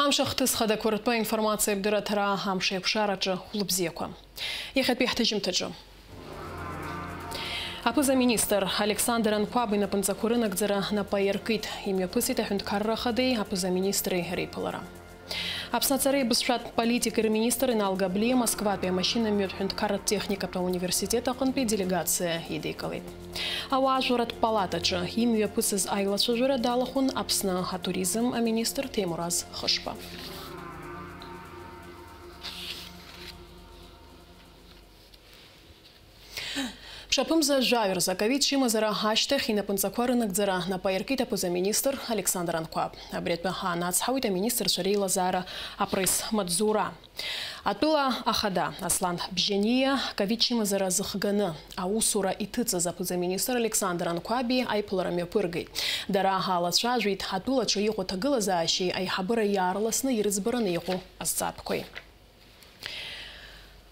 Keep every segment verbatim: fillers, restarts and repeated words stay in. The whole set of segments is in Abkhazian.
Амш ахҭыс хадақәа ртәы аинформациа абдырраҭара амш еиқәшараҿы хәлыбзиақәа. Иахьатәи ҳҭыжьымҭаҿы. Аԥыза-министр Александр Анқәаб инапынҵақәа рынагӡара нап аиркит. Имҩаԥысит аҳәынҭқарра ахадеи аԥыза-министри реиԥылара. Аԥсны аҵареи абызшәатә политикеи рминистр Инал Габлиа Москватәи амашьына мҩатә ҳәынҭқарратә техникатә ауниверситет аҟынтәи делегациа идикылеит. Ауаажәларратә палатаҿы имҩаԥысыз аилацәажәара далахәын Аԥсны атуризм аминистр Ҭемураз Хышба. Мшаԥымза жәаҩа рзы аковид чымазара ашьҭахь инапынҵақәа рынагӡара нап аиркит аԥыза-министр Александр Анқәаб. Абри атәы ҳаанацҳауеит аминистрцәа реилазаара апресс-маҵзура. Атәыла ахада Аслан Бжьаниа ковид чымазара зыхганы аусура иҭыҵыз аԥыза-министр Александр Анқәаби аиԥылара мҩаԥыргеит. Дара ҳалацәажәеит атәылаҿы иҟоу аҭагылазаашьеи аиҳабыра иаарласны ирыӡбараны иҟоу азҵаатәқәеи.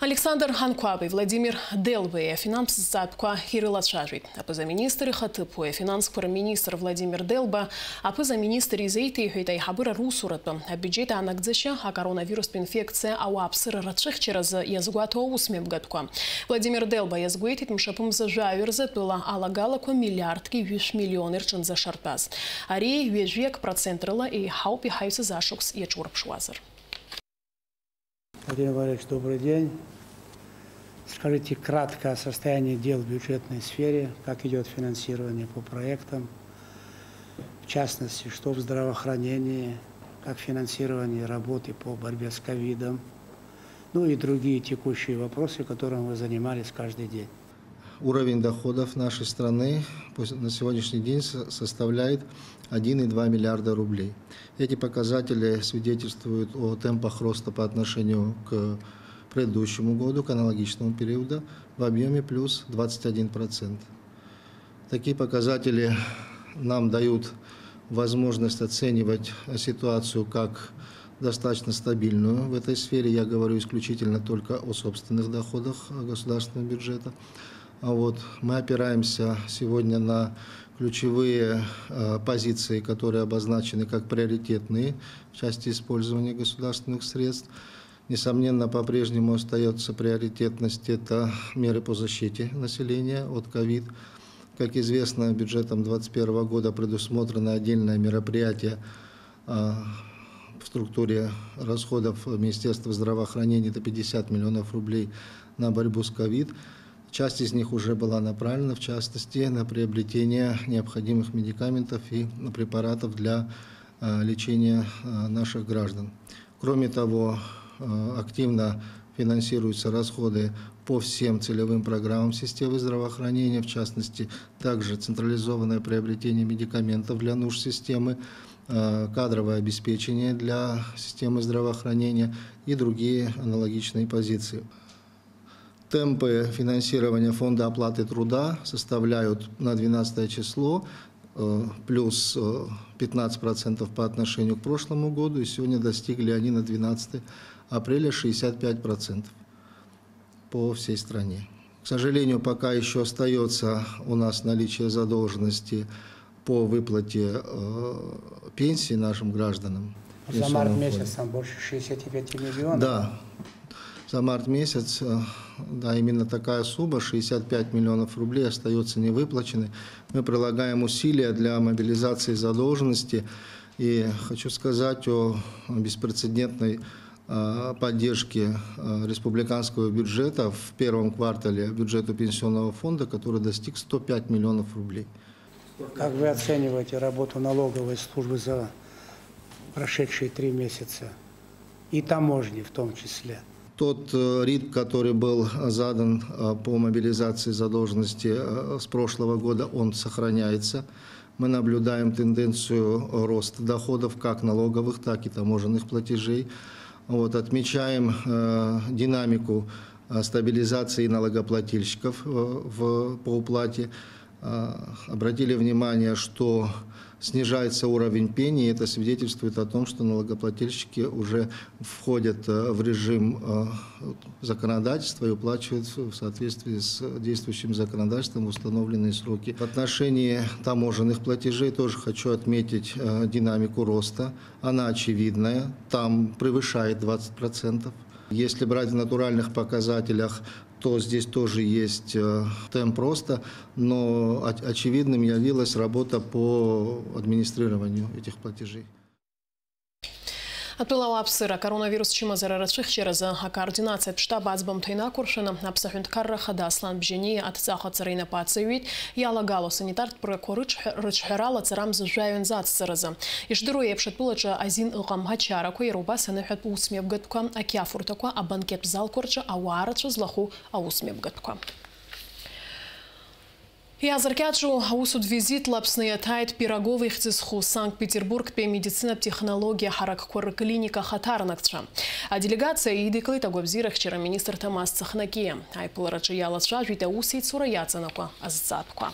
Александр Анқәаби Владимир Делбеи афинанстә зҵаатәқәа ирылацәажәеит. Аԥыза-министр ихаҭыԥуаҩ, афинансқәа рминистр Владимир Делба аԥыза-министр изеиҭеиҳәеит аиҳабыра русуратәы, абиуџьет аанагӡашьа, акоронавирустә инфекциа, ауааԥсыра рацәыхьчаразы иазгәаҭоу аусмҩаԥгатәқәа. Владимир Делба иазгәеиҭеит мшаԥымза жәаҩа рзы атәыла алагалақәа миллиардки ҩышә миллион рҿынӡа шартәаз. Ари ҩажәиак процент рыла еиҳауп иҳаҩсыз ашықәс иаҿурԥшуазар. Владимир Валерьевич, добрый день. Скажите кратко о состоянии дел в бюджетной сфере, как идёт финансирование по проектам, в частности, что в здравоохранении, как финансирование работы по борьбе с ковидом, ну и другие текущие вопросы, которыми вы занимались каждый день. Уровень доходов нашей страны по с-, на сегодняшний день со-, составляет один и два миллиарда рублей. Эти показатели свидетельствуют о темпах роста по отношению к предыдущему году, к аналогичному периоду, в объёме плюс двадцать один процент. Такие показатели нам дают возможность оценивать ситуацию как достаточно стабильную. В этой сфере я говорю исключительно только о собственных доходах, э, государственного бюджета. А вот мы опираемся сегодня на ключевые, э, позиции, которые обозначены как приоритетные в части использования государственных средств. Несомненно, по-прежнему остаётся приоритетность — это меры по защите населения от ковид. Как известно, бюджетом двадцать первого года предусмотрено отдельное мероприятие, а, в структуре расходов Министерства здравоохранения — это пятьдесят миллионов рублей на борьбу с ковид. Часть из них уже была направлена, в частности, на приобретение необходимых медикаментов и препаратов для, а, лечения, а, наших граждан. Кроме того, э, активно финансируются расходы по всем целевым программам системы здравоохранения, в частности, также централизованное приобретение медикаментов для нужд системы, э, кадровое обеспечение для системы здравоохранения и другие аналогичные позиции. Темпы финансирования фонда оплаты труда составляют на двенадцатое число, э, плюс, э, пятнадцать процентов по отношению к прошлому году, и сегодня достигли они на двенадцатое апреля шестьдесят пять процентов по всей стране. К сожалению, пока ещё остаётся у нас наличие задолженности по выплате, э, пенсии нашим гражданам. За март месяц там больше шестидесяти пяти миллионов. Да. За март месяц, э, да, именно такая сумма, шестьдесят пять миллионов рублей, остаётся невыплаченной. Мы прилагаем усилия для мобилизации задолженности. И хочу сказать о беспрецедентной, э, поддержке, э, республиканского бюджета в первом квартале бюджету Пенсионного фонда, который достиг сто пять миллионов рублей. Как вы оцениваете работу налоговой службы за прошедшие три месяца? И таможни в том числе. Тот, э, ритм, который был задан, э, по мобилизации задолженности, э, с прошлого года, он сохраняется. Мы наблюдаем тенденцию роста доходов как налоговых, так и таможенных платежей. Вот, отмечаем, э, динамику, э, стабилизации налогоплательщиков, э, в, по уплате. Э, обратили внимание, что Снижается уровень пени, и это свидетельствует о том, что налогоплательщики уже входят э, в режим э, законодательства и уплачивают в соответствии с действующим законодательством в установленные сроки. В отношении таможенных платежей тоже хочу отметить э, динамику роста. Она очевидная, там превышает двадцать процентов. Если брать в натуральных показателях, то здесь тоже есть э, темп роста, но оч- очевидным явилась работа по администрированию этих платежей. Атәыла ауааԥсыра акоронавирус чымазара рацәыхьчаразы акоординациатә штаб аӡбамҭа инақәыршәаны Аԥсны аҳәынҭқарра ахада Аслан Бжьаниа адҵа аҟаҵара инапы аҵаҩит, иалагало асанитартә прокурорқәа рыҿҳәа-, рыҿҳәарала ҵарамза жәаҩа анзы ацҵаразы. Ишдыру еиԥш, атәылаҿы азин ыҟам ачарақәа иара убас аныҳәатә усмҩаԥгатәқәа, ақьиафурҭақәа, абанкеттә залқәа рҿы ауаа рацәа злахәу аусмҩаԥгатәқәа. Иаазыркьаҿу аусутә визитла Аԥсны иаҭааит Пирогов ихьӡ зху Санкт-Петербургтәи амедицинатә технологиа ҳаракқәа рыклиника ахаҭарнакцәа. Аделегациа идикылеит агәабзиарахьчара аминистр Ҭамаз Цыхнакиа. Аиԥылараҿы иалацәажәеит аусеицура иаҵанакуа азҵаатәқәа.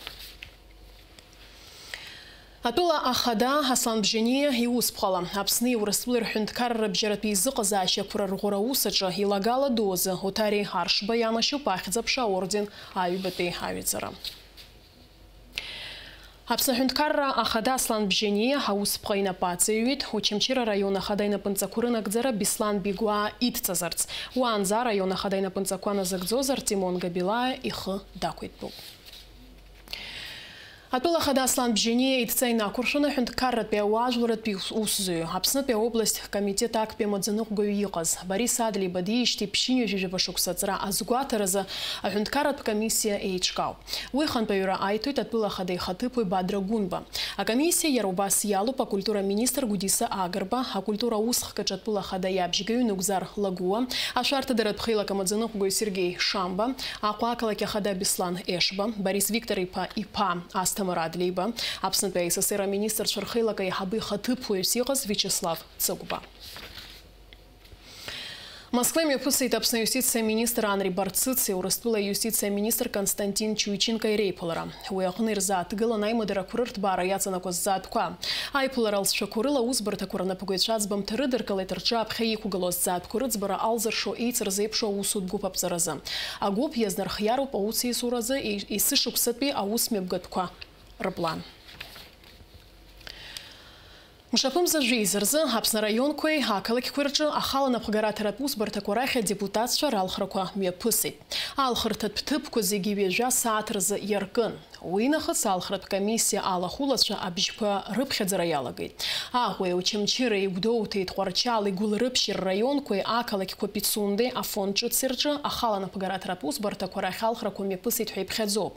Атәыла ахада Аслан Бжьаниа иусԥҟала, Аԥсни Урыстәылеи рҳәынҭқарра бжьаратәи еизыҟазаашьақәа рырӷәӷәара аус аҿы илагала дуазы Отари Аршба ианашьоуп ахьӡ-аԥша аорден аҩбатәи аҩаӡара. Аԥсны аҳәынҭқарра ахада Аслан Бжьаниа аусԥҟа инапы аҵаҩит Очамчыра араион ахада инапынҵақәа рынагӡара Беслан Бигәаа идҵазарц. Уаанӡа араион ахада инапынҵақәа назыгӡоз Артемон Габилаа ихы дақәиҭтәуп. Атәыла ахада Аслан Бжьаниа идҵа инақәыршәаны аҳәынҭқарратәи ауаажәларратәи ус-, усзуҩы, Аԥснытәи аобласт комитет актәи амаӡаныҟәгаҩы иҟаз Борис Адлеиба диижьҭеи ԥшьынҩажәи жәаба шықәса аҵра азгәаҭаразы аҳәынҭқарратә комиссиа еиҿкаауп. Уи хантәаҩыра аиҭоит атәыла ахада ихаҭыԥуаҩ Бадра Гәынба. Акомиссиа иара убас иалоуп акультура аминистр Гәдиса Агрба, акультура усхк аҿы атәыла ахада иабжьгаҩ Нугзар Лагәуа, ашәарҭадаратә хеилак амаӡаныҟәгаҩ Сергеи Шамба, Аҟәа ақалақь ахада Беслан Ешба, Борис Виктор-иԥа иԥа Асҭамыр Адлеиба, Аԥснытәи АССР аминистрцәа рхеилак аиҳабы ихаҭыԥуаҩыс иҟаз Виачеслав Цыгәба. Москва имҩаԥысит Аԥсны аиустициа аминистр Анри Барцыци Урыстәыла аиустициа аминистр Константин Чуйченко иреиԥылара. Уи аҟны ирзааҭгылан аимадарақәа рырҭбаара иаҵанакуа азҵаатәқәа. Аиԥылара алҵшәақәа рыла аусбарҭақәа рнапхгаҩцәа аӡбамҭа рыдыркылеит рҿаԥхьа иқәгылоу азҵаатәқәа рыӡбара алзыршо еицырзеиԥшу аусутә гәыԥ аԥҵаразы. Агәыԥ иазнархиароуп аусеицуразы есышықәсатәи аусмҩаԥгатәқәа рыплан. Мшаԥымза жәеиза рзы Аԥсны араионқәеи ақалақьқәеи рҿы ахала напхгараҭаратә усбарҭақәа рахь адепутатцәа ралхрақәа мҩаԥысит. Алхырҭатә ҭыԥқәа зегьы ҩажәа сааҭ рзы иаркын. Уи нахыс алхратә комиссиа алахәылацәа абжьқәа рыԥхьаӡара иалагеит. Аҟәеи, Очамчыреи, Гәдоуҭеи, Тҟәарчали, Гәылрыԥшьи рраионқәеи ақалақьқәа Пицундеи Афон ҿыци рҿы ахала напхгараҭаратә усбарҭақәа рахь алхрақәа мҩаԥысит ҳәа иԥхьаӡоуп.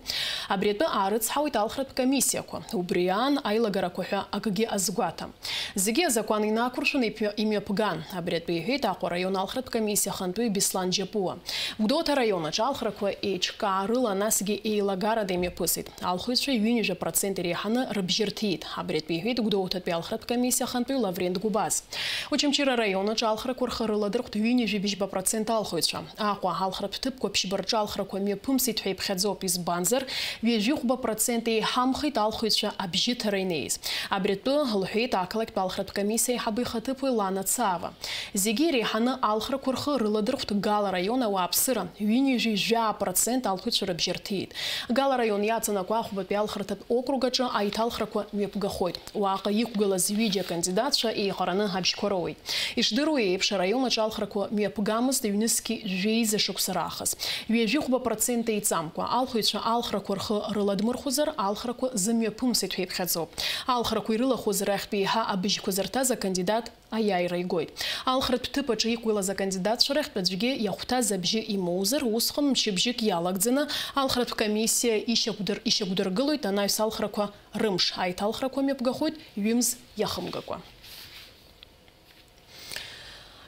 Абри атәы аарыцҳауеит алхратә комиссиақәа. Убри аан аилагарақәа ҳәа акгьы азгәаҭам. Зегьы азакәан инақәыршәаны иԥҩа-, имҩаԥган. Абри атәы иҳәеит Аҟәа араион алхратә комиссиа ахантәаҩы Беслан Џьапуа. Гәдоуҭа араион аҿы алхрақәа еиҿкаарыла насгьы еилагарада имҩаԥысит. Алхыҩцәа ҩынҩажәа процент иреиҳаны рыбжьы рҭиит. Абри атәы иҳәеит Гәдоуҭатәи алхратә комиссиа ахантәаҩы Лаврент Гәыбаз. Очамчыра араион аҿы алхрақәа рхы рыладырхәт ҩынҩажәи бжьба процент алхыҩцәа. Аҟәа алхратә ҭыԥқәа ԥшьба рҿы алхрақәа мҩаԥымсит ҳәа иԥхьаӡоуп, избанзар, ҩажәи хәба процент еиҳамхеит алхыҩцәа абжьыҭара инеиз. Абри атәы лҳәеит ақалақьтә алхратә комиссиа аиҳабы ихаҭыԥуаҩ Лана Цава. Зегьы иреиҳаны алхрақәа рхы рыладырхәт Гала араион ауааԥсыра, ҩынҩажәи жәаа процент алхыҩцәа рыбжьы рҭиит. Гала араион иаҵанакуа Ахәбатәи алхраҭатә округ аҿы аиҭалхрақәа мҩаԥгахоит. Уаҟа иқәгылаз ҩыџьа акандидатцәа еиҟараны абжьқәа роуеит. Ишдыру еиԥш, араион аҿы алхрақәа мҩаԥгамызт ҩнызқьи жәеиза шықәса раахыс. Ҩажәи хәба процент еиҵамкәа, алхыҩцәа алхрақәа рхы рыладмырхәозар, алхрақәа зымҩаԥымсит ҳәа иԥхьаӡоуп. Алхрақәа ирылахәыз рахьтә еиҳа абжьқәа зырҭаз акандидат аиааира игоит. Алхратә ҭыԥ аҿы иқәгылаз акандидатцәа рахьтә аӡәгьы иахәҭаз абжьы имоузар, усҟан мчыбжьык иалагӡаны алхратә комиссиа ишьақәдыр-, ишьақәдыргылоит анаҩс алхрақәа рымш. Аиҭалхрақәа мҩаԥгахоит ҩымз иахымгакәа.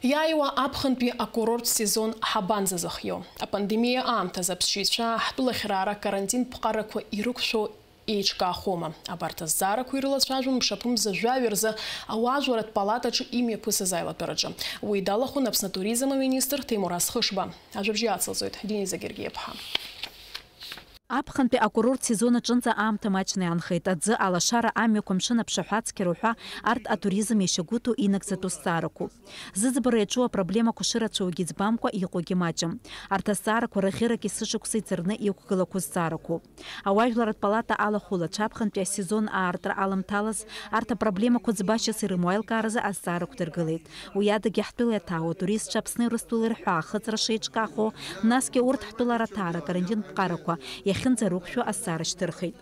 Иааиуа аԥхынтәи акурорттә сезон ҳабанӡазыхио? Апандемиа аамҭазы аԥсшьаҩцәа ҳтәылахь раара карантинтә ԥҟарақәа ирықәшәо еиҿкаахома? Абарҭ азҵаарақәа ирылацәажәон мшаԥымза жәаҩа рзы ауаажәларратә палатаҿы имҩаԥысыз аилатәараҿы. Уи далахәын Аԥсны атуризм аминистр Ҭемураз Хышба. Ажәабжь иацылҵоит Дениза Гергиаԥҳа. Аԥхынтәи акурорт сезон аҿынӡа аамҭа маҷны иаанхеит. Аӡы, алашара, амҩақәа, амшын аԥшаҳәа, ацқьара уҳәа, арҭ атуризм иашьагәыҭу инагӡатәу зҵаарақәоуп. Зыӡбара иаҿу апроблемақәа шырацәоугьы ӡбамкәа иҟоугьы маҷым. Арҭ азҵаарақәа рыӷьырак есышықәса иӡырны иқәгылақәоу зҵаарақәоуп. Ауаажәларратә палата алахәылацәа аԥхынтәи асезон аартра аламҭалаз арҭ апроблемақәа ӡбашьас ирымоу аилкааразы азҵаара ықәдыргылеит. Уи адагьы ҳтәыла иаҭаау атуристцәа Аԥсни Урыстәылеи рҳәаа ахыҵра шеиҿкаахо, насгьы урҭ ҳтәылара аҭаарак рынџьынтә ԥҟарақәа иахьынӡарықәшәо азҵаара шьҭырхит.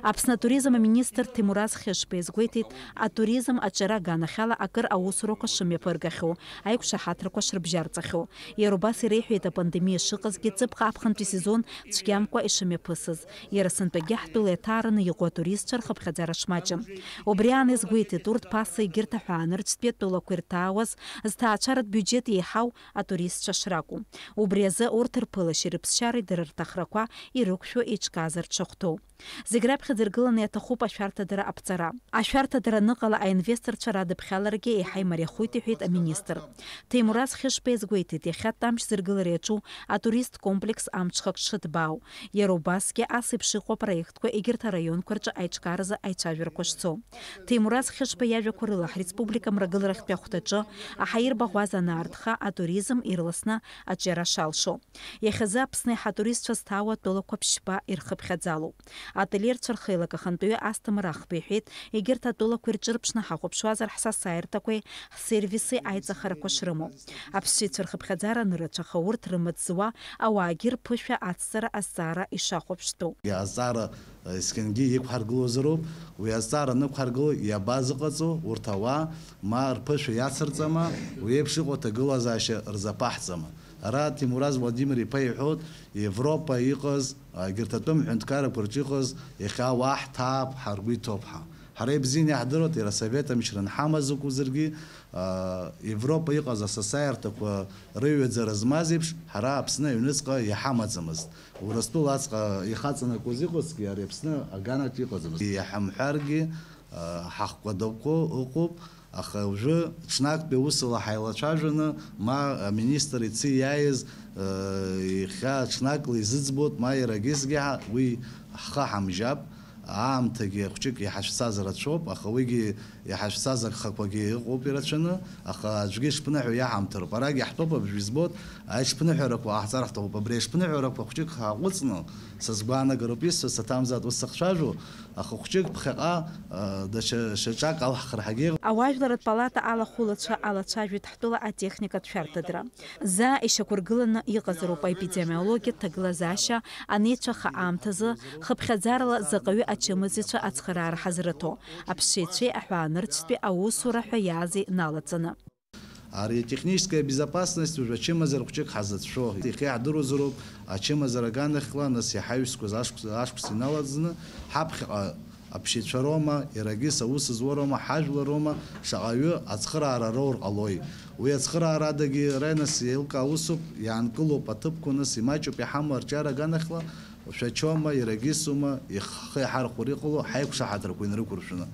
Аԥсны атуризм аминистр Ҭемураз Хьышба иазгәеиҭеит, атуризм аҿиара аганахьала акыр аусурақәа шымҩаԥыргахьоу, аиқәшаҳаҭрақәа шрыбжьарҵахьоу. Иара убас иреиҳәеит апандемиа шыҟазгьы ҵыԥх аԥхынтәи сезон цәгьамкәа ишымҩаԥысыз. Иара сынтәагьы ҳтәыла иаҭаараны иҟоу атуристцәа рхыԥхьаӡара шмаҷым. Убри аан иазгәеиҭеит, урҭ ԥаса егьырҭ аҳәаанырцәтәи атәылақәа ирҭаауаз зҭаацәаратә биуџьет еиҳау атуристцәа шракәу. Убри азы урҭ рԥылашьеи рыԥсшьареи дара рҭахрақәа ирықәшәо еиҿкааз рҽахәҭоу. Зегь раԥхьаӡа иргыланы иаҭахуп ашәарҭадара аԥҵара. Ашәарҭадара аныҟала аинвесторцәа радыԥхьаларагьы еиҳа имариахоит, иҳәеит аминистр. Ҭемураз Хьышба иазгәеиҭеит, иахьа Тамшь зыргылара иаҿу атуристтә комплекс амҽхак шыҭбаау. Иара убасгьы ас еиԥш иҟоу апроектқәа егьырҭ араионқәа рҿы аиҿкааразы аицәажәарақәа шцо. Ҭемураз Хьышба иажәақәа рыла, ҳреспублика мрагыларахьтәи ахәҭаҿы аҳаирбаӷәаза анаартха атуризм ирласны аҿиара шалшо. Иахьазы Аԥсны иаҳа атуристцәа зҭаау атәылақәа ԥшьба ирхыԥхьаӡалоуп. Ательерцәа рхеилак ахантәаҩы Асҭамыр Ахба иҳәеит, егьырҭ атәылақәа ирҿырԥшны ҳахәаԥшуазар, ҳсасааирҭақәеи ҳсервиси аиҵахарақәа шрымоу. Аԥсшьаҩцәа рхыԥхьаӡара анырацәаха, урҭ рымаҵ зуа ауаагьы рԥышәа ацҵара азҵаара ишахәаԥштәу. Азҵаара, э, есқьынгьы иқәҳаргылозароуп. Уи азҵаара анықәҳаргыло иабазыҟаҵо урҭ ауаа, ма рԥышәа иацырҵама, уи еиԥш иҟоу аҭагылазаашьа рзаԥаҳҵама? Ара Ҭемураз Владимир-иԥа иҳәоит, Европа иҟаз, а, егьырҭ атәым ҳәынҭқаррақәа рҿы иҟаз, иахьа уа ҳҭаап, ҳаргәы иҭоуп ҳәа. Ҳара ибзианы иаҳдыруеит, иара асовет амчра анҳамаз акәзаргьы, а, Европа иҟаз асасааирҭақәа рыҩаӡара змаз еиԥш, ҳара Аԥсны аҩныҵҟа иҳамаӡамызт. Урыстәыла аҵҟа ихаҵанакуаз иҟазҭгьы, ари Аԥсны аганаҿ иҟаӡамызт. Иҳамҳәаргьы, а, ҳахәқәа дақәо ыҟоуп. Аха уажәы ҽнактәи аусала ҳаилацәажәаны, ма аминистр ици иааиз, э, иахьа ҽнакла изыӡбоит, ма иара егьысгьы ҳа-, уи ҳхы ҳамжьап, аамҭагьы хәҷык иҳашәцаз рацәоуп, аха уигьы иҳашәцаз агхақәагьы ыҟоуп ирацәаны, аха аӡәгьы ишԥныҳәо иаҳамҭароуп. Арагьы ҳтәоуп, абжә избоит, аиҽԥныҳәарақәа ҟаҳҵар ҳҭахуп. Абри аиҽԥныҳәарақәа хәҷык ҳаҟәыҵны, сызгәаанагар ауп исҳәо, саҭамзаат ус сыхцәажәо, аха хәҷык ԥхьаҟа, а, даҽа шьаҿак алаҳхыр ҳагьеиӷьуп. Ауаажәларратә палата алахәылацәа алацәажәеит ҳтәыла атехникатә шәарҭадара. Заа ишьақәыргыланы иҟазароуп аепидемиологиатә ҭагылазаашьа анеицәаха аамҭазы, хыԥхьаӡарала заҟаҩы ачымазаҩцәа ацхыраара ҳазрыҭо, аԥсшьаҩцәеи аҳәаанырцәтәи аусура ҳәа иаазеи налаҵаны. Ари атехническая безопасность уажә ачымазара хәҷык ҳазыцәшәо. Иахьа иаҳдыруазароуп, ачымазара аганахьла, нас иҳаҩсқәаз ашықәс, ашықәс иналаӡны, ҳаԥхьаҟа аԥсшьаҩцәа роума, иарагьы аус зуа роума, ҳажәлар роума, шаҟаҩы ацхыраара роур ҟалои? Уи ацхыраарадагьы ара нас еилкаа усуп, иаанкылоуп аҭыԥқәа, нас имаҷуп иҳамоу арҿиара аганахьла, Шәачома, ирагьысума, ихы иҳархәар иҟало ҳаиқәшаҳаҭрақәа инрықәыршәаны.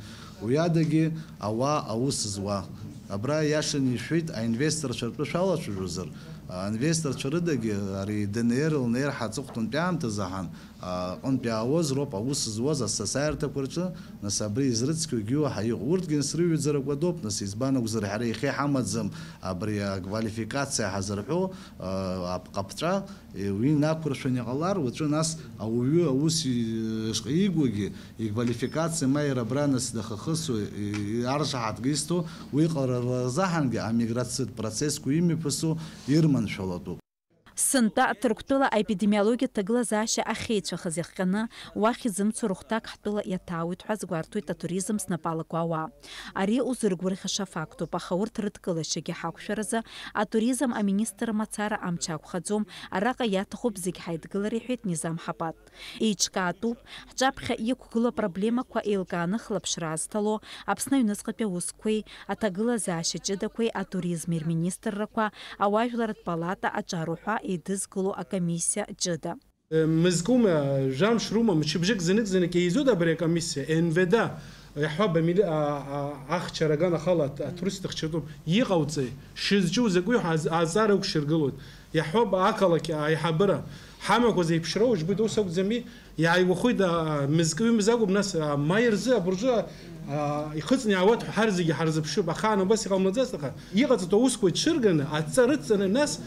Уи адагьы ауаа аус зуа. Абра иашаны ишәҳәеит, аинвесторцәа ртәы шәалацәажәозар, аинвесторцәа рыдагьы ари Д Н Р, Л Н Р ҳаҵыхәтәантәи аамҭазы ҳан, аҟынтә иаауаз роуп аус зуаз асасааирҭақәа рҿы, нас абри изрыцқьоугьы уаҳа иҟоу. Урҭгьы нас рыҩаӡара кәадоуп, нас избан акәзар ҳара иахьа иҳамаӡам абри аквалификациа ҳазырҳәо, а, апҟаԥҵәа, Е, уи инақәыршәаны иҟалар, уаҵәы нас ауаҩы аус и-, шҟа иигогьы, иквалификациа ма иара абра нас дахахысу, и-, и-, аршаҳаҭга изҭо, уи ҟалара рзаҳангьы амиграциатә процессқәа имҩаԥысу ирманшәалатәуп. Сынтәа Ҭырқәтәыла аепидемиологиатә ҭагылазаашьа ахьеицәахаз иахҟьаны, уахь изымцо рыхәҭак ҳтәыла иаҭаауеит ҳәа азгәарҭоит атуризм снапалақәа ауаа. Ари узыргәырӷьаша фактуп, аха урҭ рыдкылашьагьы ҳақәшәаразы атуризм аминистр мацара амч акәхаӡом, араҟа иаҭахуп зегь ҳаидгылар, иҳәеит Низам Ҳапат. Еиҿкаатәуп, ҳҿаԥхьа иқәгылоу апроблемақәа еилкааны хылаԥшра азҭало Аԥсны аҩныҵҟатәи аусқәеи, аҭагылазаашьа ҷыдақәеи атуризми рминистррақәа, ауаажәларратә палата аҿар уҳәа еидызкыло акомиссиа ҷыда. Мызкума, жәамш рума, мчыбжьык знык-знык еизода абри акомиссиа, Н В Д, Иаҳҳәап, амили-, а, а, ахьчара аганахьала аҭ-, атурист дыхьчатәуп. Иҟауҵеи? Шызҿу закәи ҳәа аз-, азҵаара ықәшьыргылоит. Иаҳҳәап, ақалақь аиҳабыра. Ҳамҩақәа зеиԥшроу, ижәбоит, ус акәӡами? Иааигәахоит, а, мызкы-ҩымз акәым, нас, а, маи рзы, абыржәы, а, ихыҵны иаауеит ҳәа ҳар зегьы ҳарзыԥшуп. Ахаан убас иҟамлаӡацт, аха иҟаҵатәу аусқәа иҽырганы, адҵа рыдҵаны, нас,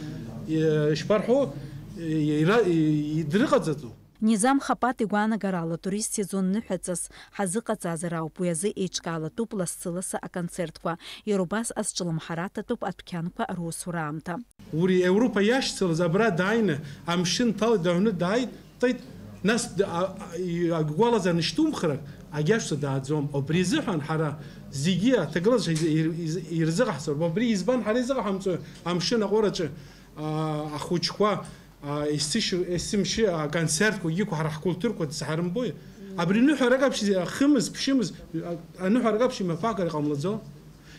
э, ишԥарҳәо, э, ира-, э, дрыҟаҵатәу? Низам Хапат игәаанагарала, атурист сезон ныҳәаҵас ҳазыҟаҵазар ауп, уи азы еиҿкаалатәуп лассы-лассы аконцертқәа, иара убас азҿлымҳара аҭатәуп адәқьанқәа русура аамҭа. Ури Европа иашьцылаз абра дааины, амшын дҭалеит, дааҳәны дааит, ҵеит, нас д-, а, а, и-, агәалазар нышьҭумхрак, агьашәҵа дааӡом. Убри изыҳәан ҳара зегьы аҭагылазаашьа из-, из-, ирзыҟаҳҵароуп. Убри избан ҳара изыҟаҳамҵо амшын аҟәараҿы, а, ахәыҷқәа, а, есышь-, есымшьы аконцертқәа иқәу ҳара ҳкультурқәа дсаҳарымбои? Абри ныҳәарак аԥшь-, хымыз, ԥшьымыз, а, аныҳәарак аԥшь имаԥагар иҟамлаӡо?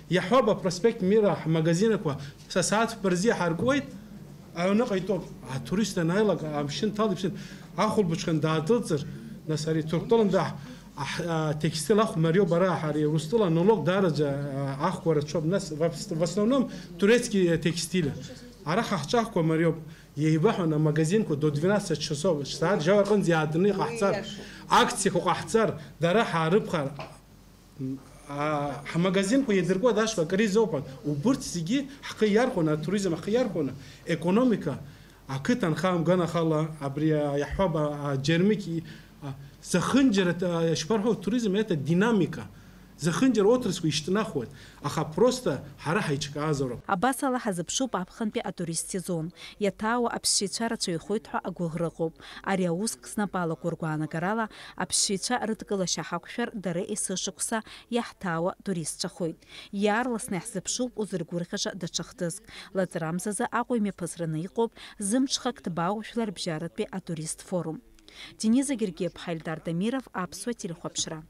Иаҳҳәап, апроспект Мира ҳмагазинақәа са сааҭ фба рзы иҳаркуеит, аҩныҟа итәоуп. Атурист анааилак, амшын ҭалиԥшын, ахәылбыҽхан даадәылҵыр, нас ари Ҭырқәтәылантәи аҳ-, аҳ-, а, текстил ахә мариоуп ара, ҳара Урыстәыла анолог даараӡа, а, ахәқәа рацәоуп, нас в абс-, в основном турецкий, э, текстиль. Ара ҳаҳҿахқәа мариоуп, еибаҳәан, амагазинқәа до двенадцать часов, сааҭ жәаҩа рҟынӡа иаатны иҟаҳҵар, акциақәа ҟаҳҵар, дара ҳаарыԥхар, а, ҳмагазинқәа иадыркуа дашҟа акыр изоуҳәан, убырҭ зегьы ҳхы иархәаны, атуризм ҳхы иархәаны, економика, ақыҭанхамганахала, абри, а, иаҳҳәап, а, а, џьармыкьи, а, зехынџьара, а, ишԥарҳәо, туризм это динамика. Зехынџьара отраслқәа ишьҭнахуеит, аха просто ҳара ҳаиҿкаазароуп. Абасала ҳазыԥшуп аԥхынтәи атурист сезон. Иаҭаауа аԥсшьаҩцәа рацәаҩхоит ҳәа агәыӷра ыҟоуп. Ари ауск знапы алаку ргәаанагарала, аԥсшьаҩцәа рыдкылашьа ҳақәшәар, дара есышықәса иаҳҭаауа туристцәахоит. Иаарласны иаҳзыԥшуп узыргәырӷьаша даҽа хҭыск. Лаҵарамзазы Аҟәа имҩаԥысраны иҟоуп зымҽхак ҭбаау жәларбжьаратәи атурист форум. Дениза Гергиаԥҳа, Ельдар Дамиров, Аԥсуа телехәаԥшра.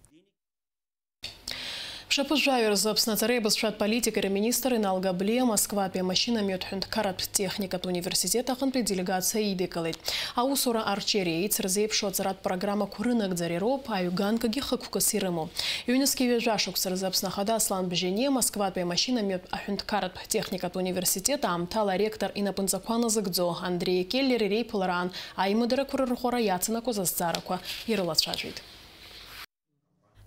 Шаԥыжәаҩа рзы Аԥсны аҵареи абызшәатә политикеи рминистр Инал Габлиа Москватәи амашьынамҩатә ҳәынҭқарратә техникатә университет аҟынтәи делегациа идикылеит. Аусура арҿиареи еицырзеиԥшу аҵаратә программақәа рынагӡареи роуп аҩганкагьы хықәкыс ирымоу. Ҩнызқьи ҩажәа шықәса рзы Аԥсны Ахада Аслан Бжьаниа Москватәи амашьынамҩатә аҳәынҭқарратә техникатә университет аамҭала аректор инапынҵақәа назыгӡо Андреи Келлер иреиԥылараан аимадарақәа рырӷәӷәара иацанакуаз азҵаарақәа ирылацәажәеит.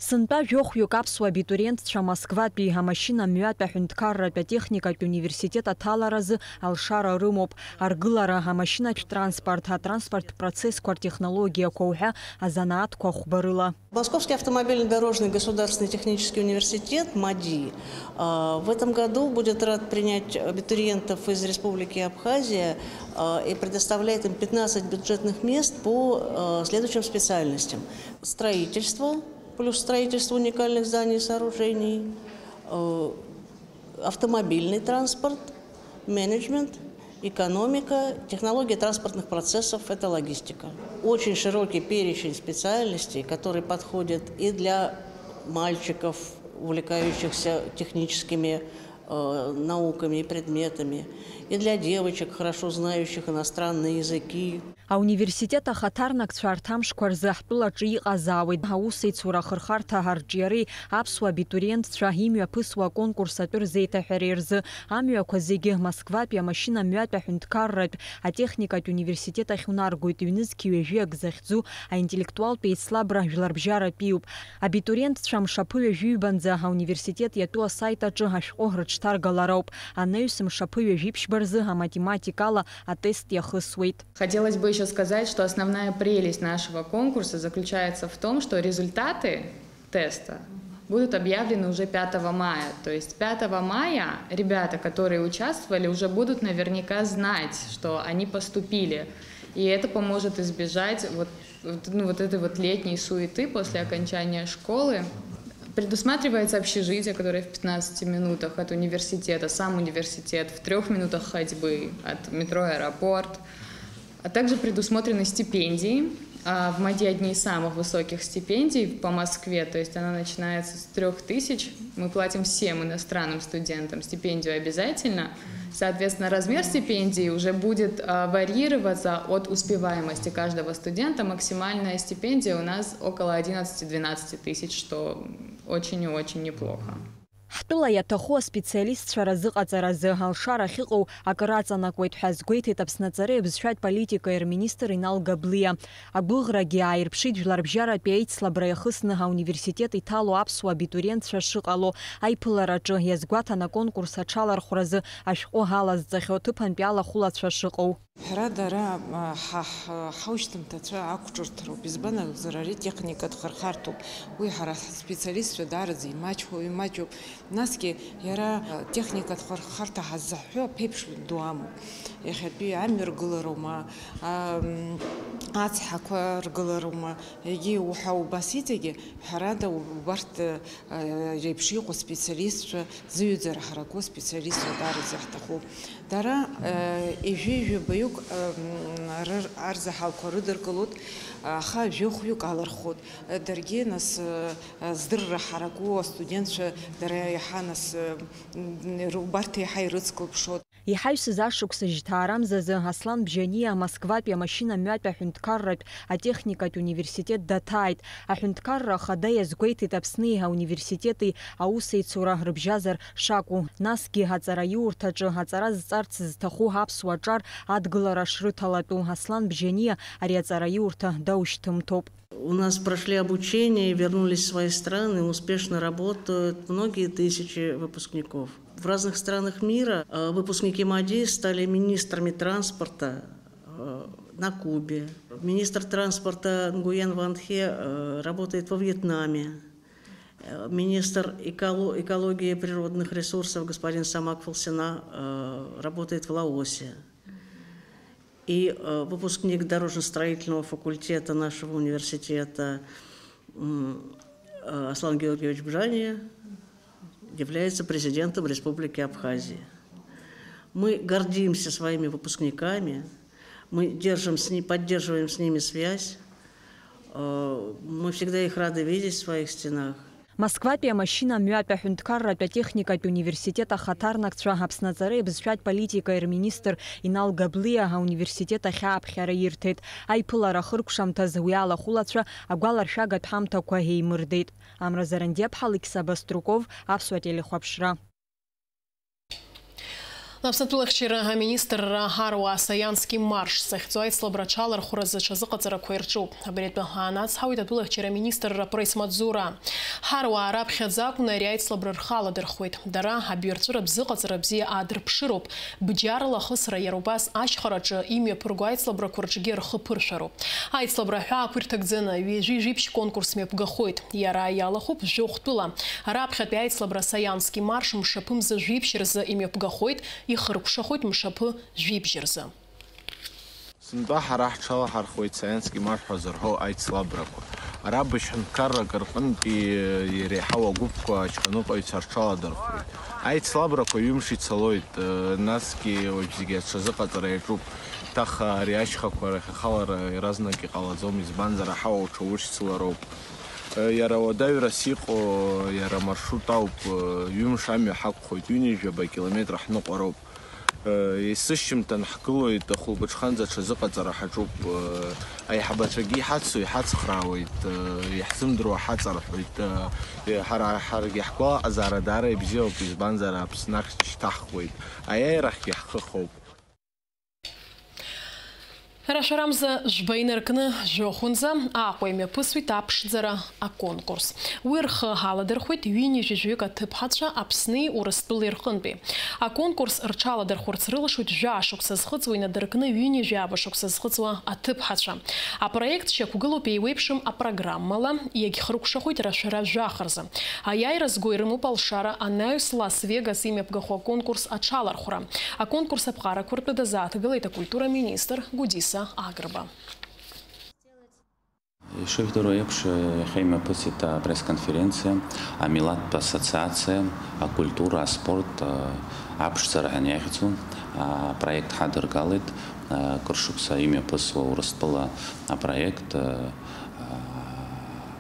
Сынтәа жәохәҩык аԥсуа абитуриентцәа Москватәи амашьына мҩатә аҳәынҭқарратә атехникатә университет аҭаларазы алшара рымоуп. Аргылара, амашьынатә транспорт, атранспорттә процессқәа ртехнологиақәа уҳәа азанааҭқәа хәба рыла. Московский автомобильно-дорожный государственный технический университет, МАДИ, э, в этом году будет рад принять абитуриентов из Республики Абхазия, э, и предоставляет им пятнадцать бюджетных мест по, э, следующим специальностям. Строительство, плюс строительство уникальных зданий и сооружений, э, автомобильный транспорт, менеджмент, экономика, технология транспортных процессов, это логистика. Очень широкий перечень специальностей, который подходит и для мальчиков, увлекающихся техническими, э, науками и предметами, и для девочек, хорошо знающих иностранные языки. Ауниверситет ахаҭарнакцәа арҭ амшқәа рзы ҳтәылаҿы иҟазаауеит аусеицура ахырхарҭа арҿиареи аԥсуа абитуриентцәа имҩаԥысуа аконкурс атәы рзеиҭаҳәареи рзы. Амҩақәа зегьы Москватәи амашьына мҩатә аҳәынҭқарратә атехникатә университет ахь унаргоит, ҩнызқьи ҩажәи ак захьӡу аинтеллектуалтә еицлабра жәларбжьаратәиуп. Абитуриентцәа мшаԥы ҩажәи ҩбанӡа ауниверситет иатәу асайт аҿы ашәҟәы рыҽҭаргалароуп. Анаҩс мшаԥы ҩажәи ԥшьба рзы аматематикала атест иахысуеит. Хотелось бы ещё сказать, что основная прелесть нашего конкурса заключается в том, что результаты теста будут объявлены уже пятого мая. То есть пятого мая ребята, которые участвовали, уже будут наверняка знать, что они поступили. И это поможет избежать вот, вот, ну, вот этой вот летней суеты после окончания школы. Предусматривается общежитие, которое в пятнадцати минутах от университета, сам университет, в трёх минутах ходьбы от метро «Аэропорт». А также предусмотрены стипендии. А, в МАДИ одни из самых высоких стипендий по Москве, то есть она начинается с трёх тысяч. Мы платим всем иностранным студентам стипендию обязательно. Соответственно, размер стипендии уже будет, а, варьироваться от успеваемости каждого студента. Максимальная стипендия у нас около одиннадцати-двенадцати тысяч, что очень и очень неплохо. Ҳтәыла иаҭаху аспециалистцәа разыҟаҵаразы алшара ахьыҟоу акыр аҵанакуеит ҳәа азгәеиҭеит Аԥсны аҵареи абызшәатә политикеи рминистр Инал Габлиа. Агәыӷрагьы ааирԥшит жәларбжьаратәи аицлабра иахысны ауниверситет иҭало аԥсуа абитуриентцәа шыҟало аиԥылараҿы иазгәаҭан аконкурс аҽалархәразы ашәҟәы алазҵахьоу аҭыԥантәи алахәылацәа шыҟоу. Ҳәарада, ара, а, ҳа, ҳ-, ҳаушьҭымҭацәа ақәҿырҭроуп, избан акәзар, ари техникатә хырхарҭоуп, уи ҳара ҳспециалистцәа даараӡа имаҷхо, имаҷуп, насгьы иара, а, техникатә хырхарҭа ҳаззаҳҳәо аԥеиԥш ду амоуп, иахьатәи амҩа ргылароума, а, м, ацҳақәа ргылароума, егьи уҳәа убас иҵегьы, ҳәарада, убарҭ, а, реиԥш иҟоу специалистцәа, зыҩаӡара ҳараку специалистцәа даараӡа ҳҭахуп. Дара, э, ҩажәи жәабаҩык, э, м, рыр-, арзаҳалқәа рыдыркылоит, аха жәохәҩык алырхуеит. Э, даргьы, нас, э, э, здырра ҳараку астудентцәа дара иаҳа, нас, э, м, ру-, убарҭ иаҳа ирыцклаԥшуеит. Иҳаҩсыз ашықәс жьҭаарамзазы Аслан Бжьаниа Москватәи амашьына мҩатәи аҳәынҭқарратә атехникатә университет даҭааит. Аҳәынҭқарра ахада иазгәеиҭеит Аԥсни ауниверситети аусеицура рыбжьазар шакәу, насгьы аҵараиурҭаҿы аҵара зҵарц зҭаху аԥсуа ҿар адгылара шрыҭалатәу. Аслан Бжьаниа ари аҵараиурҭа даушьҭымҭоуп. У нас прошли обучение и вернулись в свои страны, успешно работают многие тысячи выпускников. В разных странах мира, э, выпускники МАДИ стали министрами транспорта, э, на Кубе. Министр транспорта Нгуен Ван Хе, э, работает во Вьетнаме. Э, министр эколо-, экологии и природных ресурсов господин Самак Фалсина, э, работает в Лаосе. И, э, выпускник дорожно-строительного факультета нашего университета, м, э, Аслан Георгиевич Бжания является президентом Республики Абхазия. Мы гордимся своими выпускниками, мы держим с ни-, поддерживаем с ними связь. Э, мы всегда их рады видеть в своих стенах. Москватәи амашьына мҩатәи аҳәынҭқарратә атехникатә университет ахаҭарнакцәа Аԥсны аҵареи абызшәатә политикеи рминистр Инал Габлиа ауниверситет ахь ааԥхьара ирҭеит. Аиԥылара ахыркәшамҭаз уи алахәылацәа агәаларшәагатә ҳамҭақәа еимырдеит. Амра Зарандиаԥҳа, Алықьса Баструков, Аԥсуа телехәаԥшра. Аԥсны атәылахьчара аминистрра аруаа Саиански марш захьӡу аицлабра аҽалархәразы аҽазыҟаҵарақәа ирҿуп. Абри атәы аанацҳауеит атәылахьчара аминистрра апресс-маҵзура. Ҳаруаа раԥхьаӡа акәны ари аицлабра рхы аладырхәуеит. Дара абҩарҵәыратә зыҟаҵара бзиа аадырԥшыроуп. Бџьарла ахысра иара убас ашьхараҿы имҩаԥырго аицлабрақәа рҿгьы рхы ԥыршәароуп. Аицлабра аҳәаақәа ирҭагӡаны ҩажәи жәиԥшь конкурс мҩаԥгахоит. Иара иалахәуп жәохәтәыла. Раԥхьатәи аицлабра Саиански марш мшаԥы мза жәиԥшь рзы имҩаԥгахоит, ихыркәшахоит мшаԥы жәибжь рзы. Сынтәа ҳара ҳҽалаҳархәуеит Саиански марш ҳәа зырҳәо аицлабрақәа. Ара быжь ҳәынҭқаррак рҟынтәи иреиҳау агәыԥқәа ачҳаныҟәаҩцәа рҽаладырхәуеит. Аицлабрақәа ҩымш ицалоит, насгьы уажә зегьы аҽазыҟаҵара иаҿуп. Ҭаха ари ашьхақәа рахь ахалара иаразнак иҟалаӡом, избанзар аҳауа уҽауршьцылароуп. Иара уадаҩрас иҟоу иара амаршрут ауп, ҩымш амҩа ҳақәхоит, ҩынҩажәаба акилометр ҳныҟәароуп. Есышьыжьымҭан ҳгылоит, ахәылбыҽханӡа аҽазыҟаҵара ҳаҿуп. Аиҳабацәагьы иҳацу иҳацхраауеит, иаҳзымдыруа ҳаҵарҳәоит. Ҳара, ҳаргьы ҳгәалаҟазаара даара ибзиоуп, избанзар Аԥсны ахьшьҭаҳхуеит, аиааирахьгьы ҳхы хоуп. Рашәарамза жәба инаркны жәохәынӡа Аҟәа имҩаԥысуеит аԥшӡара аконкурс. Уи рхы аладырхәеит ҩынҩажәи жәаҩык аҭыԥҳацәа Аԥсни Урыстәылеи рҟынтәи. Аконкурс рҽаладырхәырц рылшоит жәаа шықәса зхыҵуа инадыркны ҩынҩажәи ааба шықәса зхыҵуа аҭыԥҳацәа. Апроект шьақәгылоуп еиуеиԥшым апрограммала, иагьхыркәшахоит рашәара жәаха рзы. Аиааира зго ирымоуп алшара анаҩс Лас-Вегас имҩаԥгахо аконкурс аҽалархәра. Аконкурс аԥҟарақәа ртәы дазааҭгылеит акультура министр Гәдиса Агрба. Ишыжәдыруа еиԥш, иахьа имҩаԥысит апресс-конференциа амилаҭтә ассоциациа акультура, аспорт, аԥшӡара ҳәа иахьӡу апроект ҳадыргалеит. Кыр шықәса имҩаԥысуа Урыстәыла апроект,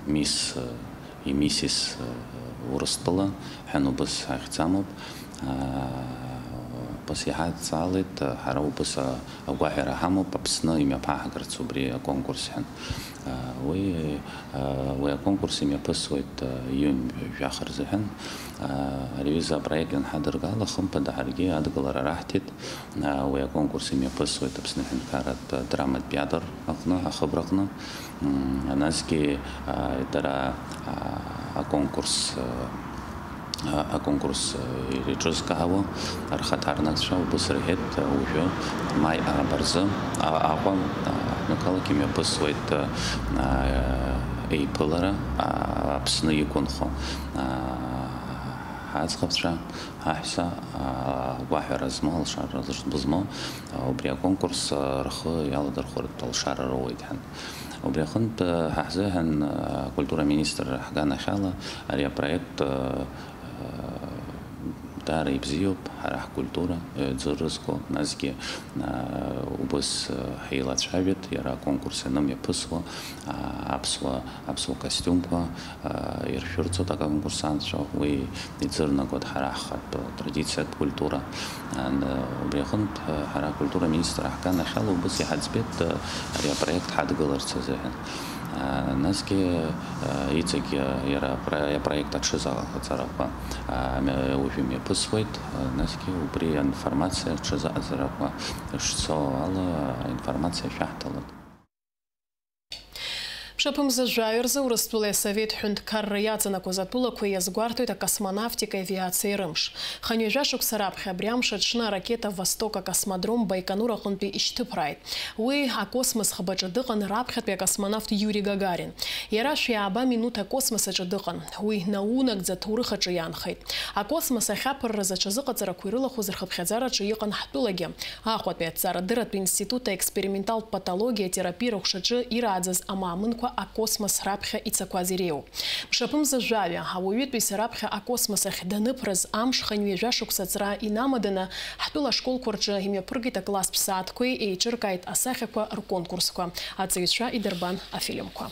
Мисс и миссис, э, Урыстәыла ҳәа убыс ахьӡ амоуп. Э, убас иҳадҵаалеит, э, ҳара убас, э, агәаҳәара ҳамоуп, Аԥсны имҩаԥаҳгарц убри аконкурс ҳәа. Э, Уи, а, уи аконкурс имҩаԥысуеит, а, ҩынҩажәаха рзыҳәан. А, ари аҩыза апроект ианҳадыргала, хымԥада ҳаргьы адгылара раҳҭеит. А, уи аконкурс имҩаԥысуеит Аԥсны аҳәынҭқарратә драматә театр аҟны, ахыбраҟны. М, насгьы, а, дара, а, аконкурс, а, а, аконкурс, а, иреиҿызкаауа рхаҭарнакцәа убыс рҳәеит, а, уажәы маи ааба рзы, а, Аҟәа, а, аҳҭнықалақь имҩаԥысуеит, а, а, еиԥылара, а, Аԥсны иқәынхо, а, аӡӷабцәа, аҳәса, а, агәаҳәара змоу, алшара змоу, а, убри аконкурс, а, рхы иаладырхәратә алшара роуеит ҳәан. Убри аҟынтә, ҳа ҳзыҳәан, акультура министр ҳганахьала ари апроект, даара ибзиоуп, ҳара ҳкультура, ӡы рызго, насгьы, убыс ҳеилацәажәеит, иара аконкурс ианымҩаԥысуа, аԥсуа, аԥсуа костиумқәа иршәырҵоит аконкурсантцәа, уи иӡырнагоит ҳара ҳхатә традициатә культура. Ан-, убри аҟынтә, ҳара акультура министр ҳганахьала убыс иҳаӡбеит, ари апроект ҳадгыларц азыҳәан. Насгьы, иҵегь иара апро-, апроект аҽызаҟаҵарақәа, ам-, уажәы имҩаԥысуеит, насгьы убри аинформациа аҽызаҟаҵарақәа шцо ала аинформациа шәаҳҭалоит. Мшаԥымза жәаҩа рзы Урыстәылеи Асовет ҳәынҭқарра иаҵанакуаз атәылақәа иазгәарҭоит акосмонавтикеи авиациеи рымш. Хынҩажәа шықәса раԥхьа абри амш аҽны аракета «Восток» акосмодром Байконур аҟынтәи ишьҭыԥрааит. Уи акосмос хыбаҿы дыҟан раԥхьатәи акосмонавт Иури Гагарин. Иара шәи ааба минуҭ акосмос аҿы дыҟан. Уи наунагӡа аҭоурых аҿы иаанхеит. Акосмос ахь аԥырраз аҽазыҟаҵарақәа ирылахәыз рхыԥхьаӡараҿы иҟан ҳтәылагьы. Аҟәатәи аҭҵаарадырратә институт аексперименталтә патологиа терапиа рыҟәшаҿы ирааӡаз амаамынқәа акосмос раԥхьа ицақәаз иреиуоуп. Мшаԥымза жәаҩа, ауаҩытәыҩса раԥхьа акосмос ахь даныԥрыз амш хынҩажәа шықәса аҵра инамаданы, ҳтәыла ашколқәа рҿы имҩаԥыргеит акласстә сааҭқәеи еиҿыркааит асахьақәа рконкурсқәа, аҵаҩцәа идырбан афильмқәа.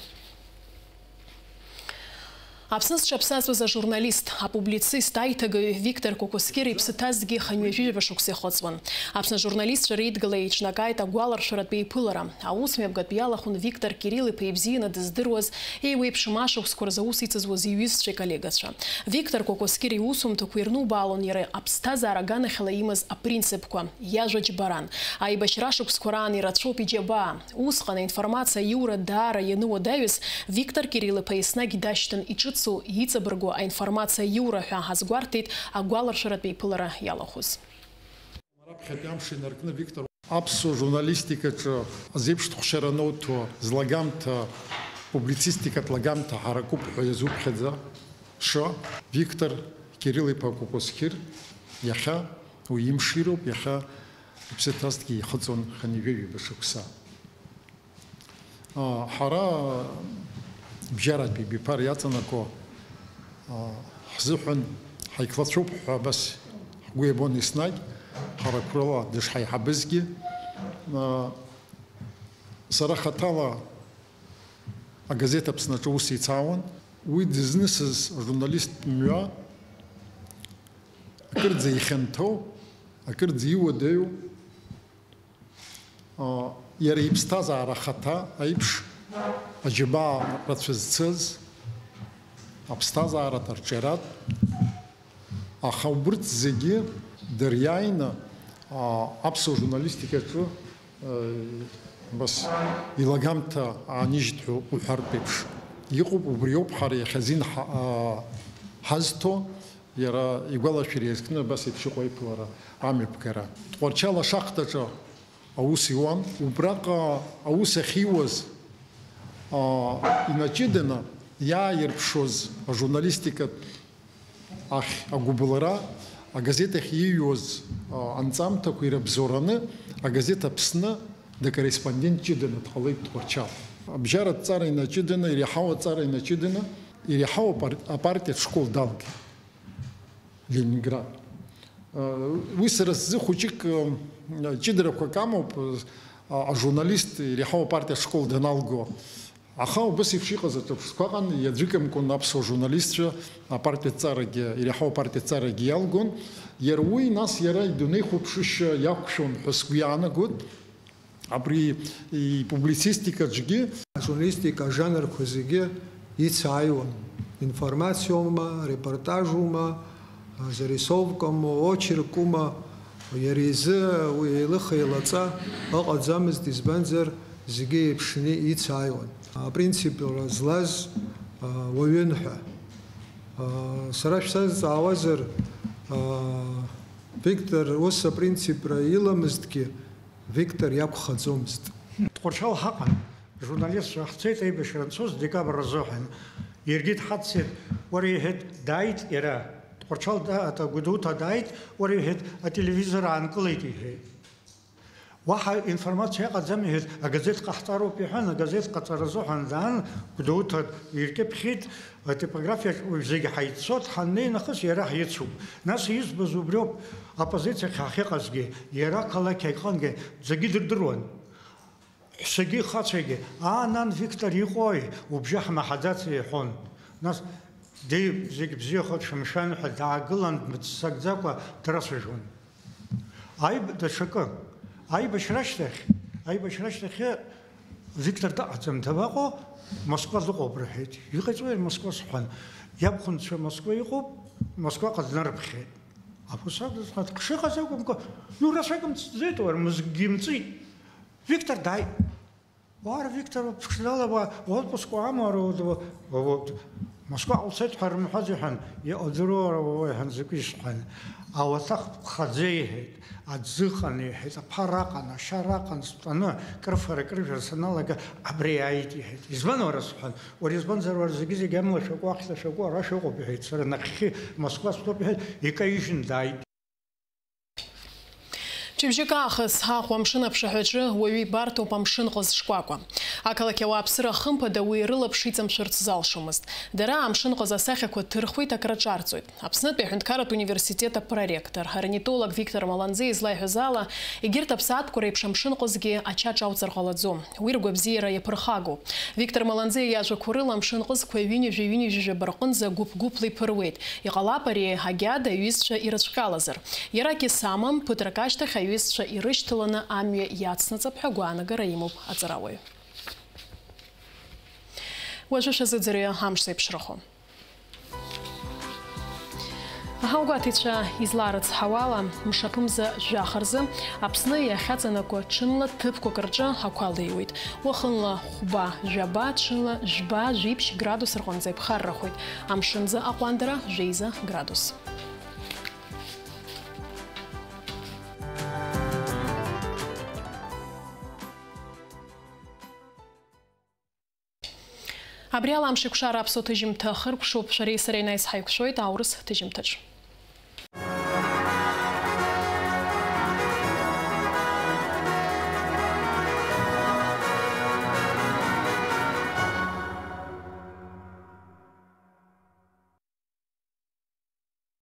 Аԥсны зҽаԥсазтәыз ажурналист, апублицист, аиҭагаҩ Виктор Кәакәасқьыр иԥсы ҭазҭгьы хынҩажәижәаба шықәса ихыҵуан. Аԥсны ажурналистцәа реидгыла еиҿнакааит агәаларшәаратә еиԥылара. Аусмҩаԥгатә иалахәын Виктор Кирилл-иԥа ибзианы дыздыруаз, еиуеиԥшым ашықәсқәа рзы аус ицызуаз иҩызцәеи коллегацәа. Виктор Кәакәасқьыр иусумҭақәа ирнубаалон иара аԥсҭазаара аганахьала имаз апринципқәа, иажәа џьбаран. Аибашьра шықәсқәа раан ирацәоуп иџьабаа. Усҟан аинформациа аиура даара ианыуадаҩыз, Виктор Кирилл-иԥа еснагь дашьҭан иҿыцу, иҵабыргу аинформациа аиура ҳәа азгәарҭеит агәаларшәаратә еиԥылара иалахәыз. Раԥхьатәи амш инаркны Виктор аԥсуа журналистикаҿы азеиԥш хәшьара анауҭо, злагамҭа, публицистикатә лагамҭа ҳаракуп ҳәа иазуԥхьаӡа, ша, Виктор Кирилл-иԥа Кәакәасқьыр иахьа уи имшироуп, иахьа иԥсы ҭазҭгьы ихыҵуан хынҩажәижәаба шықәса. Ҳара бжьаратәи биԥар иаҵанакуа ҳзыҳәан ҳаиқәлацәоуп ҳәа абас ҳгәы иабон еснагь, ҳарақәрала дышҳаиҳабызгьы. Сара хаҭала агазеҭ Аԥсны аҿы ус еицаауан. Уи дызнысыз ажурналисттә мҩа акырӡа ихьанҭоу, акырӡа иуадаҩу, иара иԥсҭазаара ахаҭа аиԥш аџьабаа рацәа зцыз, аԥсҭазааратә, арҿиаратә, аха убырҭ зегьы дыриааины, аԥсуа журналистикаҿы, абас илагамҭа аанижьит ҳәа уҳәартә еиԥш иҟоуп. Убриоуп ҳара иахьазин ҳа-, ҳазҭо. Иара игәалашәара иазкны абас еиԥш иҟоу аиԥылара амҩаԥгара. Тҟәарчал ашахтаҿы аус иуан. Убраҟа аус ахьиуаз, аа, инаҷыданы иааирԥшуаз ажурналистикатә ахь агәыбылра, агазеҭ ахь ииҩуаз, аа, анҵамҭақәа ирыбзоураны агазеҭ Аԥсны дакорреспондент ҷыданы дҟалеит Тҟәарчал. Абжьаратә ҵара инаҷыданы, иреиҳау аҵара инаҷыданы, иреиҳау апар-, апартиатә школ далгеит. Ленинград. Уи сара сзы хәыҷык, ҷыдарақәак амоуп, ажурналист иреиҳау апартиа ашкол даналго. Аха убас еиԥш иҟаз аҿырԥштәқәа ыҟан, иаӡәыкымкәан аԥсуа журналистцәа апартиатә ҵарагьы, иреиҳау апартиатә ҵарагьы иалгон. Иара уи, нас, иара идунеихәаԥшышьа иақәшәон ҳәа сгәы иаанагоит. Абри ипублицистикаҿгьы Ажурналистика ажанрқәа зегьы ицааиуан. Информациоума, репортажума, зарисовкоума, очеркума, иара изы уи еилых-еилаҵа ыҟаӡамызт, избанзар, зегьы еиԥшны ицааиуан. Апринципра злаз, а, уаҩын ҳәа. А, сара шәсазҵаауазар, а, Виктор ус апринципра иламызҭгьы, Виктор иакәхаӡомызт. Тҟәарчал ҳаҟан, журналистцәа ҳцеит аибашьра анцоз, декабр азыҳәан. Иаргьы дҳаццеит, уара, иҳәеит, дааит иара. Тҟәарчал да-, ата Гәдоуҭа дааит, уара, иҳәеит, ателевизор аанкылеит, иҳәеит. Уаҳа информациа ыҟаӡам, иҳәеит, агазеҭ ҟаҳҵароуп, иҳәан, агазеҭ ҟаҵара азыҳәан даан, Гәдоуҭа иркьыԥхьит, атипографиаҿ уажә зегьы ҳаиццот, ҳаннеи нахыс иара ҳицуп. Нас избаз убриоуп, оппозициахь ҳахьыҟазгьы, иара ақалақь аҟынгьы зегьы дырдыруан. Ҳәсагьы хацәагьы, аа, нан, Виктор иҟои, убжьы ҳмаҳаӡац, иҳәон. Нас, ди, зегь бзиахоит, шәымшәан ҳәа даагылан, дмыццакӡакәа драцәажәон. Аиб-, даҽакы, аибашьра ашьҭахь, аибашьра ашьҭахьы Виктор дыҟаӡам, дабаҟоу, Москва дыҟоуп рҳәеит. Иҟаиҵои Москва сҳәан, иабхәынцәа Москва иҟоуп, Москваҟа днарыԥхьеит. Аԥҳәыс акәзар, ҳшыҟаз акәымкәа, ну, рацәак мҵӡеит, уара, мызкгьы мҵит. Виктор дааит. Уара, Виктор, ԥшӡала уа отпуск уамоу, уара, уа, уа, уа, Москваҟа уцеит ҳәа рымҳәаӡеи ҳәан, иҟадыруа уара уа, уа, иҳәан, закәи сҳәан. Ауаҭах ԥхаӡа иҳәеит, аӡы ыҟан иҳәеит, аԥара ыҟан, ашьара ыҟан, стәаны, крыфара, крыжәра саналага, абри ааит иҳәеит. Избан уара сҳәан, уара избанзар уара зегьы-зегьы амла шәакәу, ахьҭа шәакәу ара шәыҟоуп иҳәеит, сара нахьхьи Москва стәоуп иҳәеит, икаижьын дааит. Шьыбжьык аахыс Аҟәа амшын аԥшаҳәаҿы уаҩы ибарҭоуп амшын ҟыз шкәакәа. Ақалақь ауааԥсыра хымԥада уи рылаԥш иҵамшәарц залшомызт. Дара амшын ҟыз асахьақәа ҭырхуеит, акраҿарҵоит. Аԥснытәи аҳәынҭқарратә университет апроректор, орнитолог Виктор Маланӡиа излаиҳәаз ала, егьырҭ аԥсаатәқәа реиԥш амшын ҟызгьы ача ҿауҵар ҟалаӡом. Уи ргәабзиара иаԥырхагоуп. Виктор Маланӡиа иажәақәа рыла амшын ҟызқәа ҩынҩажәи ҩынҩажәижәаба рҟынӡа гәыԥ-гәыԥла иԥыруеит. Иҟалап ари агьада аҩызцәа ирыцәҟьалазар. Иара акгьы самам, ԥыҭрак ашьҭахь аҩызцәа ирышьҭаланы амҩа иацнаҵап ҳәа агәаанагара имоуп аҵарауаҩ. Уажәы шәазыӡырҩы амш зеиԥшрахо. Аҳауагәаҭаҩцәа изларыцҳауала, мшаԥымза жәаха рзы Аԥсны иахьаҵанакуа ҽынла ҭыԥқәак рҿы ақәа леиуеит. Уахынла хәба, жәаба, ҽынла жәба, жәиԥшь градус рҟынӡа иԥхаррахоит. Амшынӡы аҟәандара жәеиза градус. Абри ала Амшеикәшара аԥсуа ҭыжьымҭа хыркәшоуп, шәареи сареи анаҩс ҳаиқәшәоит аурыс ҭыжьымҭаҿ.